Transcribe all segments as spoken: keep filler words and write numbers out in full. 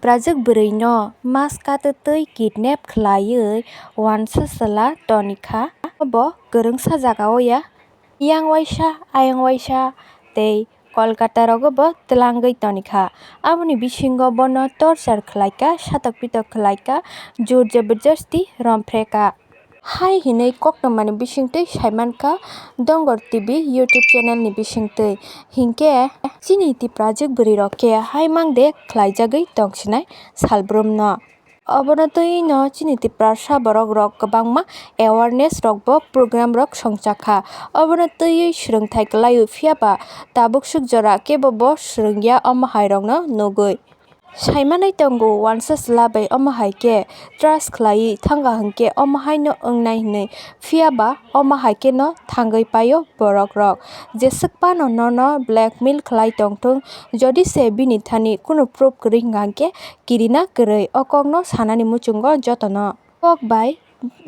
Tiprajwk bwrwino maska twtwi kidnap khlaiwi wansa chwla tonikha, bo kwrwngsa jagao ya. Yang waisa, ayang waisa tei Kolkata rogo bo twlangwi tonikha. Aboni bisingo bono torchar khlaikha, satok pitok khlaikha, jur jabardasti romphrekha. Hai hinwi koktwmani bisingtwi saimankha Dongor T V YouTube channel ni bisingtwi. Hinkhe chini Tiprajwk bwrwirok khe hai mangde khlaijagwi tongsinai salbrumno. Obono twiwi no chini Tiprasa borok rok kwbangma awareness rok bo program rok songchakha. Obono twiwi swrwngthai kwlaiwi, phiyaba tabuk swk jora kebo bo swrwngya omo hai rokno nugwi. Saimanai tongo, wansa chwla bai omo hai khe trust khlaiwi thangkha hwnkhe omo haino wngnai hwnwi, phiyaba omo hai kheno thangwi paio borok rok. Jeswk phano nono blackmail khlai tongthung, jodi se bini thani kunu proof kwrwi hwnkha hwnkhe kirina kwrwi, o kokno sanani muchungo jotono. Kok bai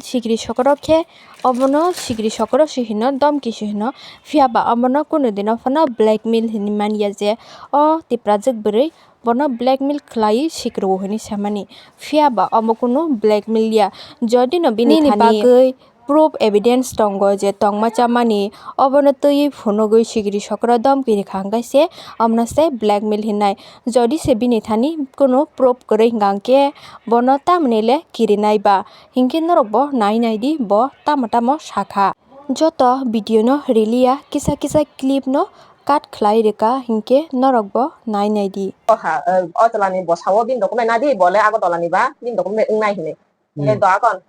sikiri sokorok khe obono sikiri sokorok se hino, domki se hino, phiyaba omono kunu dino phano blackmail hinwi manya je o Tiprajwk bwrwi bono blackmail khlaiwi sikirwo hinwi samani. Phiyaba omo kunu blackmail ya. Jodi no bini nini thani bagwi proof evidence tongo je tongma chamani, obono twiwi phunugwi sikiri sokro domki rikha hwnkhe se omono se blackmail hinai. Jodi se bini thani kunu proof kwrwi hwnkha hwnkhe bono tamoni le kirinai ba? Hinkhe norok bo nai nai di, bo tamo tamo sakha. Joto video no riliya, kisa kisa clip no cut khlai rwkha, hinkhe norok bo nai nai di. O ha, eh, o chwla ni bwsa o bini document nadi, bo le Agartala ni ba, bini document wngnai hinwi. Hinkhe Hmm. do akon,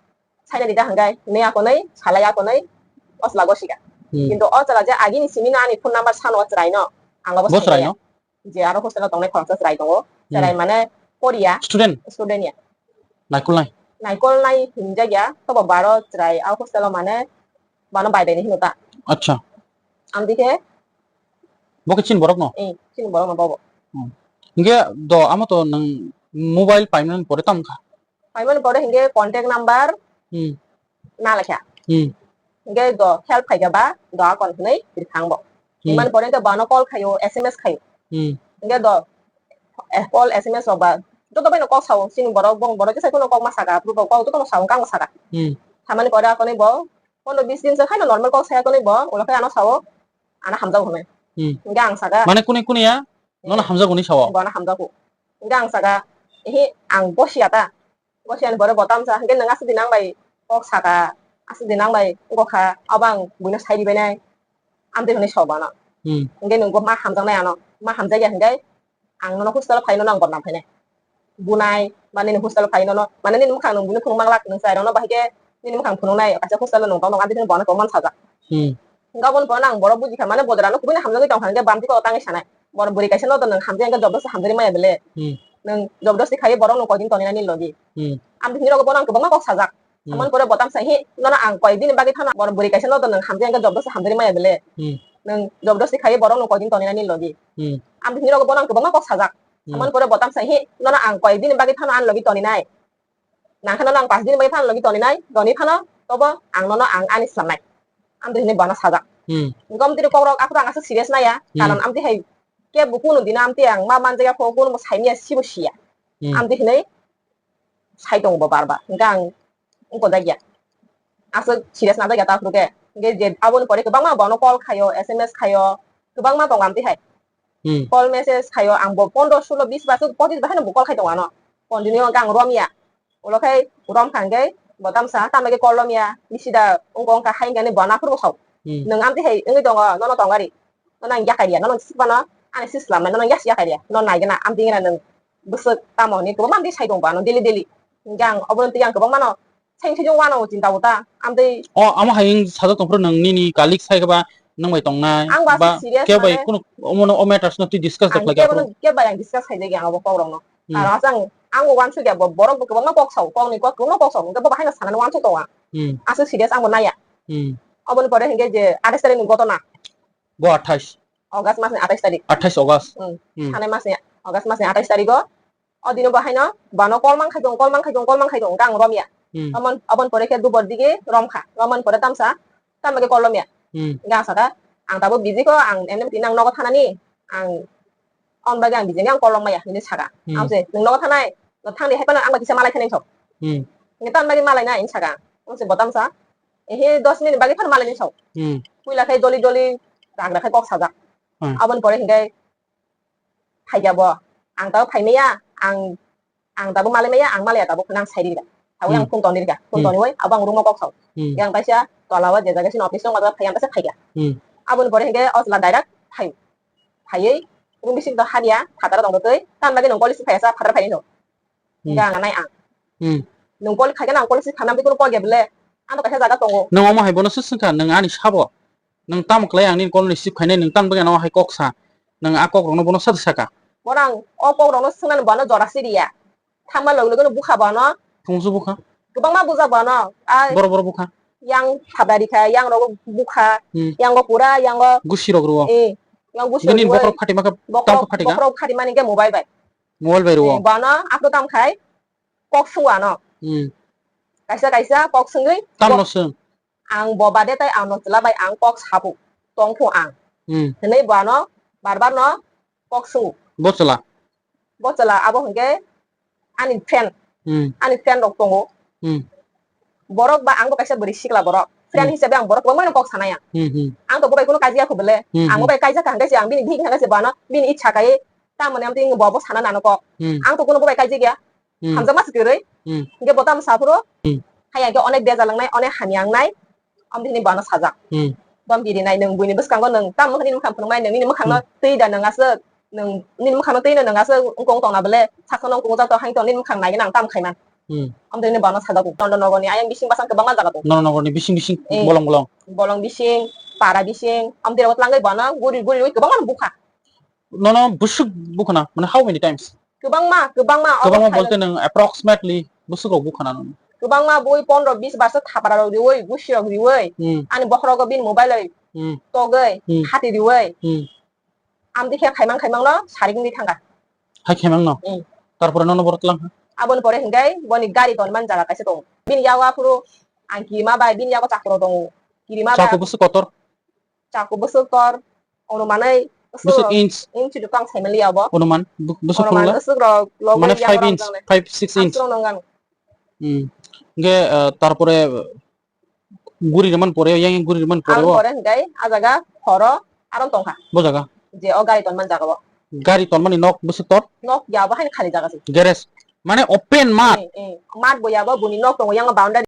saina di da hwnkhe, nui akonoi, salai akonoi, o chwla gosika. Hmm. Kintu o chwla je agini simi no ani phone number sano o chwrai no, ang obo Bo saina chwrai ya. No? Je aro hostel o tongnai khoroksa chwrai tongo. Hmm. Chwrai mane Korea. Student? Student ya. Naikolnai? Naikolnai hinjak ya, tobo baro chwrai a hostel o mane bono bai bai ni hino ta. Acha. Amtwi khe? Bo khe chini borok no? Eh, chini borok no bobo. Hmm. Hinkhe do amo to nwng mobile paimani pore tamo kha? Paimani pore hinkhe contact number Hmm. na lekha. Hmm. Hinkhe do help khaikha ba do akon hwnwi rikha ang bo. Hmm. Himani pore hinkhe bono call khaio, S M S khaio. Hmm. Hinkhe do, eh, call, S M S rok ba joto bai no kok sao, chini borok bong borok jesa kunu kok ma saka, aphuru bo kok joto no sao, kang saka. Hmm. Samani pore akonwi bo pondro bis din se khaino normal kok saya konwi bo, ulo khe ano sao, ano hamjak hwnwi. Hmm. Hinkhe ang saka. Mane kuni kuni ya? Nono Eh. hamjak hwnwi sao? Bono hamjago. Hinkhe ang saka, ehe, ang bosia ta. Bosia ni pore bo tamsa, hinkhe nwng aswk din ang bai kok saka, aswk din ang bai wngkha, abo ang buino sai ribainai. Amtwi hwnwi sao bono. Hmm. Hinkhe nwng bo ma hamjaknai ano, ma hamjakya hinkhe ang nono hostel o phai nono ang bodnam khainai. Bunai, ba nini hostel o phai nono, mane nini mwkhang nwng buino phunuk manglak, nwng chwrai rokno bahai khe nini mwkhang phunuknai, kaisa hostel o nwng tong tong, amtwi hwnwi bono kwbangma sajak. Hmm. Hinkhe aboni pore ang borok bujikha, mane bo jora no kubui no hamjagwi tongkha, hinkhe bamtwi kok tangwi sanai. Bor bwrwi kaisa no do nwng hamjakya hinkhe jobdosti hamjagwi maya bele. Hmm. Nwng jobdosti khaiwi borok nwng koidin tonina nini logi. Hmm. Amtwi hwnwi rokbo bono ang kwbangma kok sajak. Hmm. Samani pore bo tamsa hi nono ang koidin bagwi phano bor bwrwi kaisa no do nwng hamjakya hinkhe jobdosti hamjagwi maya bele. Hmm. Nwng jobdosti khaiwi borok nwng koidin tonina nini logi. Hmm. Amtwi hwnwi rokbo bono ang kwbangma kok sajak. Hmm. Samani pore bo tamsa hi nono ang koidin bagwi phano ani logi toninai. Nangkhe nono ang pas din bai phano logi toninai, toni phano tobo ang nono ang ani slamnai. Amtwi hwnwi bono sajak. Hmm. Gom tiri kokrok aphuru ang aswk serious naiya, Hmm. karon amtwi hai kebo kunu dino amtwi ang ma manjakya kho, kunu bo saimanya sibo siya. Hmm. Amtwi hwnwi sai tongo bo bar bar. Hinkhe ang wngkojak ya. Aswk serious najak ya ta aphuru khe. Hinkhe je aboni pore kwbangma bono call khaio, S M S khaio, kwbangma tongo amtwi hai. Hmm. Call message khaio, ang bo pondro, sulo, bis ba, pochis ba haino bo call khai tongo ano. Continue wngkha ang romya. Ulo khai romkha hwnkhe bo tamsa, tamo khe call romya, bisi da wngkha wngkha hai hwnkhe ani bo naphuru bo sao. Hmm. Nwng amtwi hai wngwi tongo, nono tongari. Nono ang yakhai riya, nono sipano ani sis lamnai, nono yas yakhai riya, nono nai gana, amtwi gana nwng bwswk tamo hinwi kwbangma amtwi sai tongo ano daily daily. Hwnkhe ang obono twi ang kwbangmano Saini sijong wano chinta uta, amtwi. O, amo hai wng sajak tongphuru nwng nini colleague sai khe ba nwng bai tongnai, Ang ba ba serious kebo bai mane kunu omono o matters no twi discuss ang rwkhlai khe kebo aphuru. Kebo bai ang discuss khaijak ya ang abo kok rokno. Hmm. Karon aswk ang, ang bo uansuk ya bo, borok bo kwbangma kok sao, kok ni kok kwbangma kok sao, hwnkhe bo bo haino sanani uansuk tongo ang. Hmm. Aswk serious ang bo naiya. Hmm. Oboni pore hwnkhe je atais tarikh ni gotona. Bo atais. August mas ni atais tarikh. Atais August. Hmm. Hmm. Thanai mas ni August mas ni atais tarikh o. O dino bo haino bono call mang khai tongo, call mang khai tongo, call mang khai tongo, hwnkhe ang romya. Hmm. Amon, aboni pore khe dubor dige romkha, romani pore tamsa, tamo khe call romya. Hmm. Hwnkhe ang sakha, ang tabuk busy kho, ang emni tini ang nogo thanani, ang Aboni bagwi ang bijeng ang kolom maya hinwi saka. Hmm. Ang se, "Nwng nogo thanai, no thangdi hai phano ang bai kisa malai thani sok." Hmm. Nge tan bagwi malai na hinwi saka. Ang se botam sa, "Ehe, dos minute bagwi phano malai ni sok." Hmm. Puila khai doli doli ragra khai kok sajak. Hmm. Aboni pore hingai phaikya bo. Ang tabo phaimaya, ang, ang tabo malai maya, ang malaya tabo phano ang sai rikha. Tabo yang Hmm. phone toni rikha. Phone Hmm. toni oi, abo ang room o kok sao. Hmm. Yang taisa tola o je jaga sini office tong, abo phai ang taisa phaikya. Hmm. Aboni pore hingai o chwla direct phai. Phaiwi room bising to hania, phataro tong twi, tan bagwi nwng college phaiya sa, phataro phaini no. Hmm. Hinga ang nai ang. Hmm. Nwng college khaikhe ang college khanam twi kuno kok ya bele. Ang to kaisa jaga tongo. Nwng omo hai bono swswngkha, nwng ani sabo. Nwng tamo khlai ang nini call receive khainai, nwng tamo bagwi ano hai kok sa. Nwng a kok rokno bono sa saka. Borang o kok rokno swngnani bono jora siriya. Thangma log logno bukha bono. Thungsu bukha. Kwbangma bujak bono. A Boro boro bukha. Yang phabari kha, yang rogo bukha, Hmm. Yang go pura, yang go Gusi rok ruo. Eh, yang gusi Nini rok ruo. Bokrok phatima khe Bokrok, tamkho phatika? Bokrok phatimani khe mobile bai. Mobile bai ruo. Eh, bono apno tam khai kok sungo ano. Hmm. Kaisa kaisa kok sungwi Tamno bo-, sung. Ang bo bade tai ano chwla bai ang kok sapu tongphu ang. Hmm. Hinwi bono bar bar no kok sungo. Bo chwla? Bo chwla abo hwnkhe ani friend. Hmm. Ani friend rok tongo. Hmm. Borok ba ang bo kaisa bwrwi sikla borok. Friend Hmm. Hisabe ang borok kwbangma no kok sanai ang. Hmm, hmm. Ang to bo bai kuno kaijak kho bele. Hmm, Ang bo hmm. Bai kaijak kha hwnkhe se ang bini bihik thangkhe se bono bini ichha kai tamoni amtwi bo bo sana nano kok. Hmm. Ang to kuno bo bai kaijak ya. Hmm. Hamjakma se kwrwi. Hmm. Hwnkhe bo tamo saphuru. Hmm. Haya khe onek bejal wngnai, onek hamya wngnai. Amtwi hwnwi bono sajak. Hmm. Bom biri nai nwng buini bwskango nwng tamo nini mwkhang phunuknai, nwng nini mwkhangno Hmm. Twi da nwng aswk, nwng nini mwkhangno twi no nwng aswk wngkong tongna bwle, sakno wngkong jato haino nini mwkhang naigwna ang tamo khaiman. Hmm. Amtwi hwnwi bono sajak. Nondonogorni ayang bising bwsang kwbangma jaga tongo. Nondonogorni bising bising Eh. Bolong bolong. Bolong bising, para bising, amtwi rogo twlangwi bono guri guri rwi kwbangma bukha. Nono bwswk bukhana, mane how many times? Kwbangma, kwbangma, obo Kwbangma khaijak. Bolte nwng approximately bwswk rok bukhana nono? Kwbangma bui pondro bis barsa thapara rok riwi, gusi rok riwi, Hmm. Ani bokhorogo bini mobile bai Hmm. Togwi, Hmm. Hati riwi. Hmm. Amtwi khe khaimang khaimang no sarik wngwi thangkha. Hai khaimang no? Hmm. Tarpore nono borok tlang kha? Aboni pore hinkhai boni gari tonmani jaga kaisa tongo. Bini yago aphuru ang kirima bai, bini yago chakro tongo. Kirima bai Chakro bwswk kotor? Chakku bwswk tor, onumanwi Bwswk inch? Inch rok tong saimali abo. Onuman, bu-, bwswk Onuman phunukla? Bwswk rok logo Mane yang five rok inch, tong nai. Five, six inch. Aswk rok nong ang. Hmm. Hingke, ah, tarpore guri rwman pore, yang guri rwman pore Ang bo? Pore hingke, a jaga horo arom tongkha. Bo jaga? Je o gari tonman jaga bo. Gari tonmani nok bwswk tor? Nok ya bo haino khali jaga se. Garage. Mane open mat. Eh, eh. Mat bo ya bo buni nok tongo, yang boundary